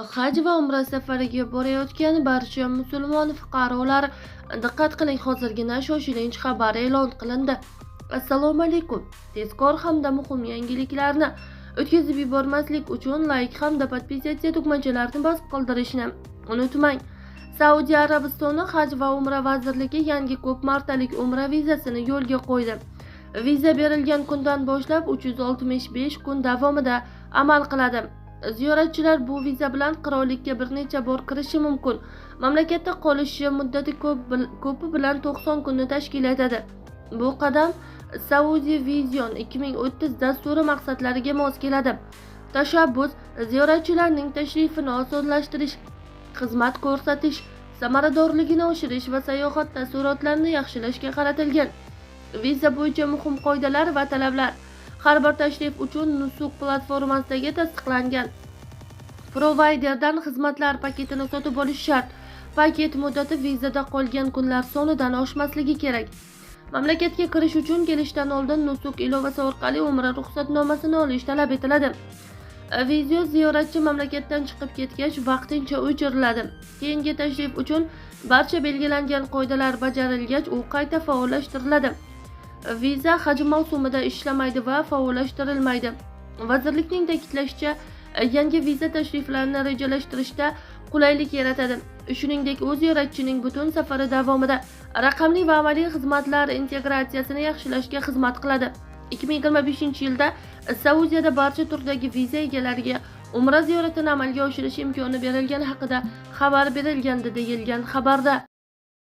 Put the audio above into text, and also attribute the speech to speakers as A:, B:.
A: Haj va umra safariga borayotgan barcha musulmon fuqarolar, diqqat qiling, hozirgina shoshilinch xabar e'lon qilindi. Assalomu alaykum. Tezkor hamda muhim yangiliklarni o'tkazib yubormaslik uchun layk hamda подписаться tugmachalarini bosib qoldirishni unutmang. Saudiya Arabistoni Haj va Umra vazirligi yangi ko'p martalik umra vizasini yo'lga qo'ydi. Viza berilgan kundan boshlab 365 kun davomida amal qiladi. Ziyoratchilar bu viza bilan qirollikka bir necha bor kirishi mumkin. Mamlakatda qolishi muddati ko'pi bilan 90 kunni tashkil etadi. Bu qadam Saudi Vision 2030 dasturi maqsadlariga mos keladi. Tashabbus ziyoratchilarning tashrifini osonlashtirish, xizmat ko'rsatish samaradorligini oshirish va sayohat taassurotlarini yaxshilashga qaratilgan. Viza bo'yicha muhim qoidalar va talablar: har bir tashrif uchun Nusuk platformasidagi tasdiqlangan provayderdan xizmatlar paketini sotib olish shart. Paket muddati vizada qolgan kunlar sonidan oshmasligi kerak. Mamlakatga kirish uchun kelishdan oldin Nusuk ilovasi orqali umra ruxsatnomasini olish talab etiladi. Viza ziyoratchi mamlakatdan chiqib ketgach vaqtincha o'chiriladi. Keyingi tashrif uchun barcha belgilangan qoidalar bajarilgach, u qayta faollashtiriladi. Viza haj mavsumida ishlamaydi va faollashtirilmaydi. Vazirlikning ta'kidlashicha, yangi viza tashriflarni rejalashtirishda qulaylik yaratadi. Shuningdek, u ziyoratchining butun safari davomida raqamli va amaliy xizmatlar integratsiyasini yaxshilashga xizmat qiladi. 2025 yilda Saudiyada barcha turdagi viza egalariga umra ziyoratini amalga oshirish imkoni berilgani haqida xabar berilgandi, deyilgan xabarda.